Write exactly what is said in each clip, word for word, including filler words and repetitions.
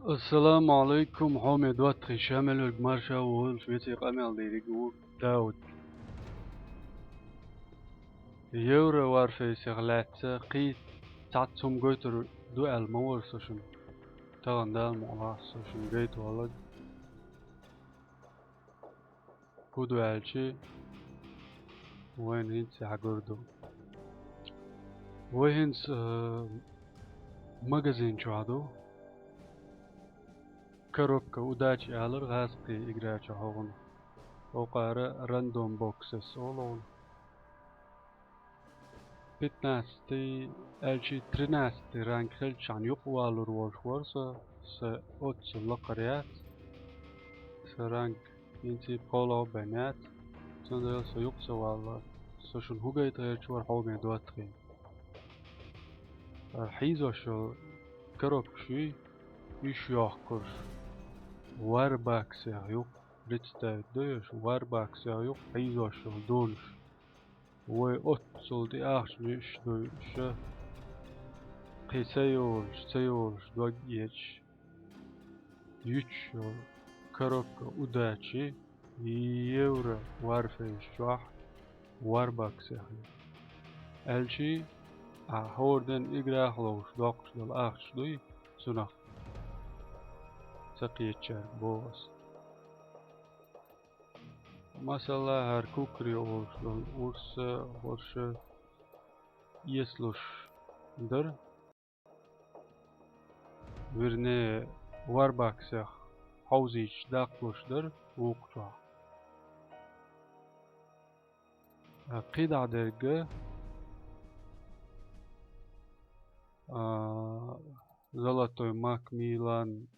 Ассаламу алейкум, хьоме доттагӀий, ша мел верг марша волаш, веций къамел деррига ву Дауд. Евро Варфейсах лаьцна кхин цхьацца хӀума гойтур ду аьлла ма вара со шуна. Тахан Дала мукъалахь со шуна гайта валлаг. ХӀун ду аьлча, вайна хӀинца хьагур ду. Вай хӀинца, э, магазин чохь ду. Коробка удачи алар гӀазкхи игра чу хьогӀун. Окхара рандом боксес олу. Пятнадцатый, аьлчи тринадцатый ранг хилчахьана юкъа валур волуш вара со, сан оццул лакхара яц. Сан ранг хӀинца кхоалгӀа бен яц. Цундела со юкъа ца валла. Со шуна хӀун гайта гӀерташ вара, хьоме доттагӀий. Ара хьийзош йолу коробкаш юй, уьш йохкурш. Варбаксех юкъа, представить ду аш, Варбаксех юкъа хьийзош йолу донаш. Вай оццул тӀе ахча луьйш ду ша, кхин ца йолуш, ца йолуш дог эцаш, юьтуш йолу коробка удачи Евро Варфейс чохь Варбаксех ю. Аьлчи, ахь хӀора ден играх ловш доккхуш долу ахча дуй, цунах ца кхетачаьрга боху ас. Масала, хӀара кукри олуш долу урс, хӀорш эцалуш дара. Вернее, Варбаксех хьовзийча даккхалуш дара вукху чохь. А, кхидӀа дерг, а, Золотой Макмиллан,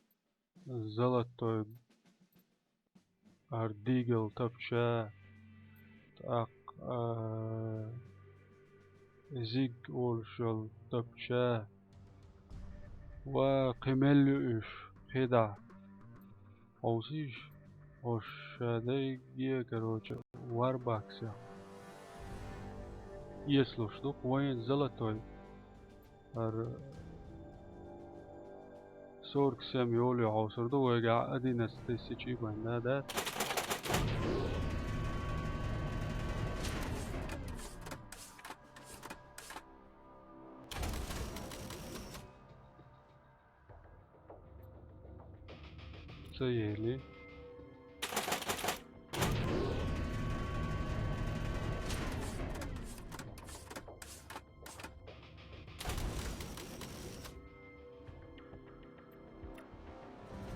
Золотой ар дигал тапча, тӀаккха, а, зиг олуш йолу тапча. Ва кхин мел ю уьш, кхидӀа. Хьовсийша, хӀорш ша дайге, короче, Варбаксех. Эцалуш ду-кх вайн золотой. ХӀара сорок семь йоле хьовсур ду вайгахь, одиннадцать тысяч и бан да, да? Ца ели.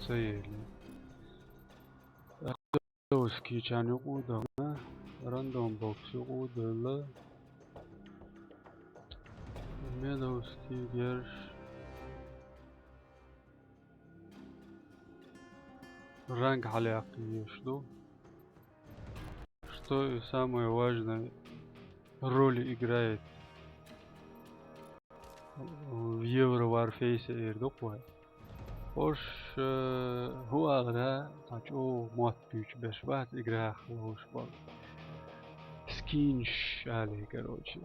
Ца ели. Медовский чан юкъу дала. Рандом бокс юкъу дала. Медовский герш. Ранг хьалаяккха езаш ду. Что и самое важное роли играет в Евро Варфейсе, эр ду-кх вай. ХӀорш, э, хӀун алара, цхьа чӀогӀа мотт буьйцу берш бац играх ловш болу. Скинш алий, короче.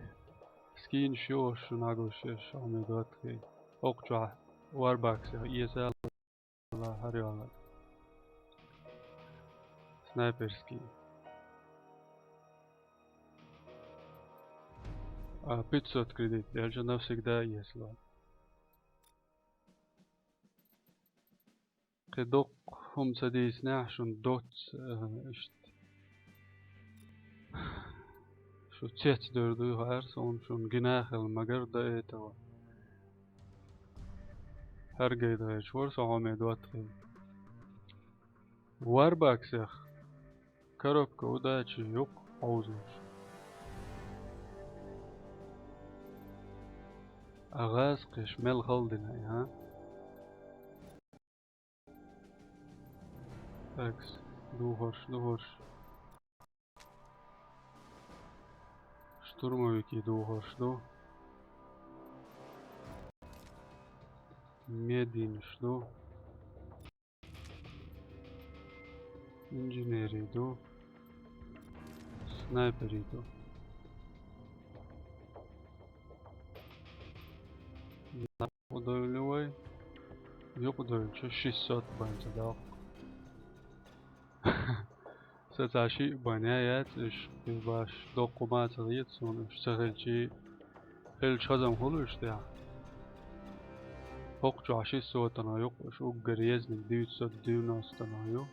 Скинш ю, шуна гуш, шуна доттагӀий. Окху чохь Варбаксех эца ала хӀара йолу. Снайперский. А, пятьсот кредит делча навсегда эцало. Кхин доккха хӀума ца дийцинехь, шуна доцца, э, иштта. Шу цец дер дуй хаар, суна шуна гина хила магар до этого. ХӀара гайта гӀерташ вара со хьоме доттагӀий. Варбаксех коробка удачи юкъа хьовзуш. А гӀазкхиш мел хала дина, а? Такс, духарш, духарш. Штурмовики духарш ду. Мединаш ду. Инженери ду. Снайпери ду. Удовлю вай. юкъа доьлча шестьсот бан ца доккху. Сан цхьа шиъ бан яц, уьш кхин баш доккха ма ца хета суна, уьш ца хилча, хилча хазам хуьлу уьш тӀехь. ХӀокху чохь шестьсот а ю, уьш уггар езниг девятьсот девяносто а ю.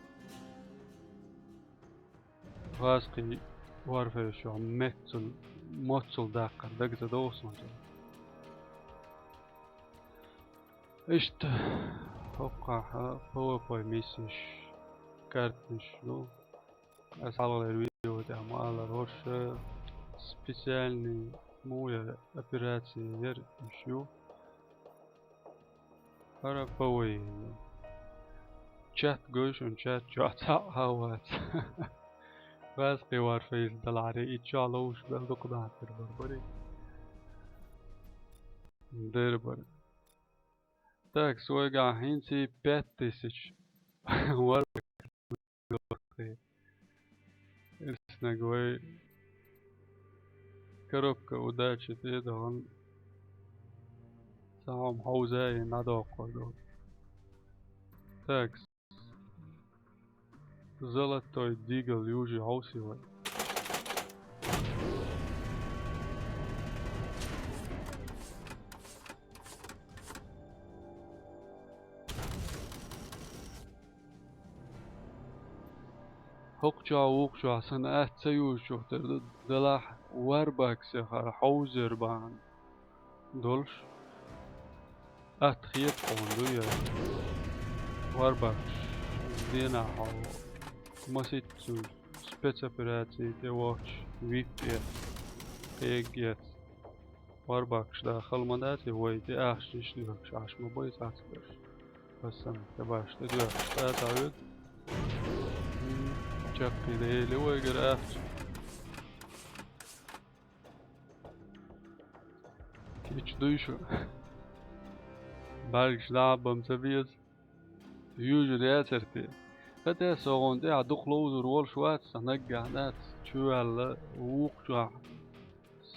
ГӀазкхийн Warfare чохь меттал, моццул даккхар дага ца догӀу суна. Иштта, хӀокхахь а П В П миссиш, карташ ду. Ас хьалхалера видео тӀехь ма аллара, хӀорш специальный, муха яра, операция яра уьш ю. ХӀара П В П ю. Чат гой шуна, чат чохь цхьаъ а вац. ГӀазкхийн Warfare далахьара, и чохь ловзуш бел дукха нах дербар бари. Дербар. Так, свойгахь хӀинца пять тысяч вар. Ирснаг вай коробка удачи тӀе а дахана, цхьа хьовза а йина дӀадоккхур ду. Так, золотой дигал южи хьовсий вай. ХӀокху чохь, вукху чохь санна атта ца южучух тера ду, делахь Warbox-ехь хӀара хьовзар бахьана долуш. Атта хета хьуна дуй, я Warbox денахь хьо масийтта цуьнан спецопераций тӀе воцуш, вип эц, кхега эц. Warbox да хала ма дац, и вай тӀе ахчанаш доьхкуш Ӏаш ма бай цхьацца берш. Ас санна, тӀе баш тӀе доьхкуш тӀе а ца Ӏуьду. М, чаккхе дели вайгара ахча. Кийча дуй шу. БӀаьргаш дӀа а бан ца беза. Южур яцара те. ХӀетте а со хьуна тӀехь дукха ловзур волуш вац, сан наггахь дац, чу ваьлла вукху чохь.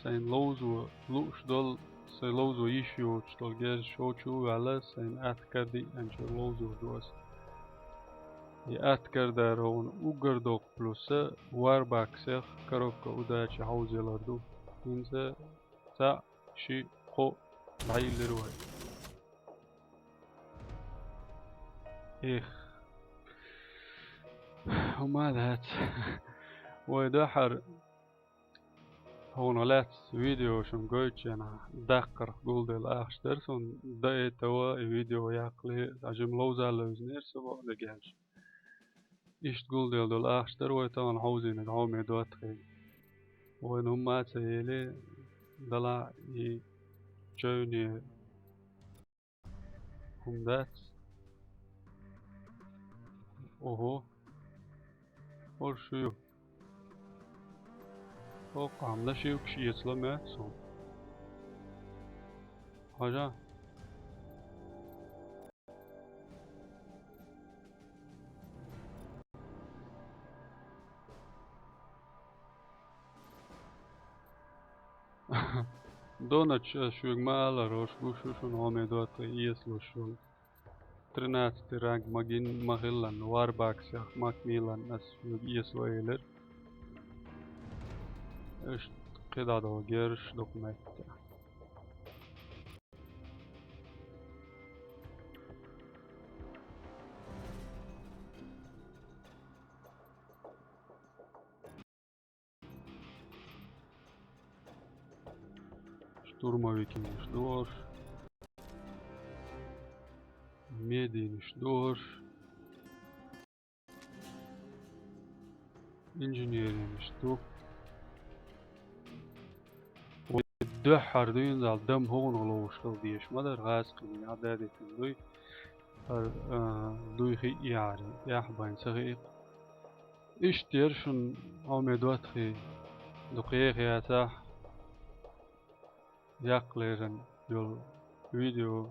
Сайн ловзо лууш долу, сайн ловзо йиш йоцуш долу герз шо чу а ваьлла, сайн атта кардиъанчуьра ловзор ду ас. И атта кардаран уггар доккха плюс Warbox-ех коробка удачи хьовзалар ду. ХӀинца цхьаъ, шиъ, кхоъ дӀайиллира вай. Эх. ХӀума дац. Вай дуьххьара хьуна лаьцна видео шуна гойтучу хенахь даккхарх гулделла ахча дара суна, до этого и видео яккхале, а жима ловза левзинера со боху дегенаш. Иштта гулделла долу ахча дара вай тахана хьовзийнарг хьоме доттагӀий. Вайна хӀумма а ца елий, далахь и чевне хӀума дац. Ого. ХӀорш ю. О, къамла шивкаш эцало моьтту суна. Хьажа. Донач, ас шуьга ма аллара, хӀорш гуш ю шуна хьоме доттагӀий эцалуш йолу. Тринадцатый ранг магин ма хиллан, Warbox-ех Макмиллан ас шуьга эцало элира. Иштта кхидӀа долу герзаш дукха меттехь. Штурмовикинаш дохуш. Медийнаш дохуш. Инженеринаш ду. Вай дуьххьара дуьйна дала дам хӀугӀунах ловуш хила дезаш ма дара, гӀазкхийн яхь дадийтина дуй. ХӀара, а, дуй хиъ яхьари, яхь байн ца хиъ-кх. Иштта яра шуна хьоме доттагӀий, дукха еха яцахь, яккхалеран йолу видео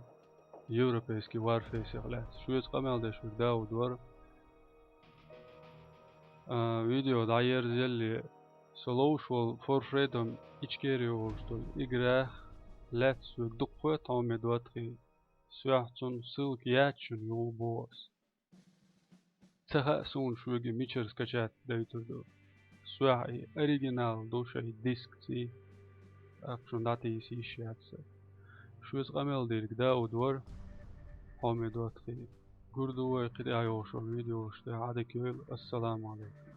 Европейский Warface-ех лаьцна. Шуьца къамел деш верг Дауд вара. А, видео дӀаерзаяле, со ловш волу For Freedom Ичкерия волуш долу играх лаьцна соьга дуккха хӀоттахь хьоме доттагӀий. Соьх цунна ссылка яц шуна, юха боху ас. Ца хаьа суна шуьга мичара скачать дайтур ду. Соьх и оригинал ду, шайн дискций, тӀаккха шуна дӀатийса йиш яц сан. Шуьца къамел дийриг Дауд вара, хьоме доттагӀий. Гур ду вай кхин тӀехь йолчу видеошна тӀехь. Ӏадика йойла, ассаламу Ӏалайкум.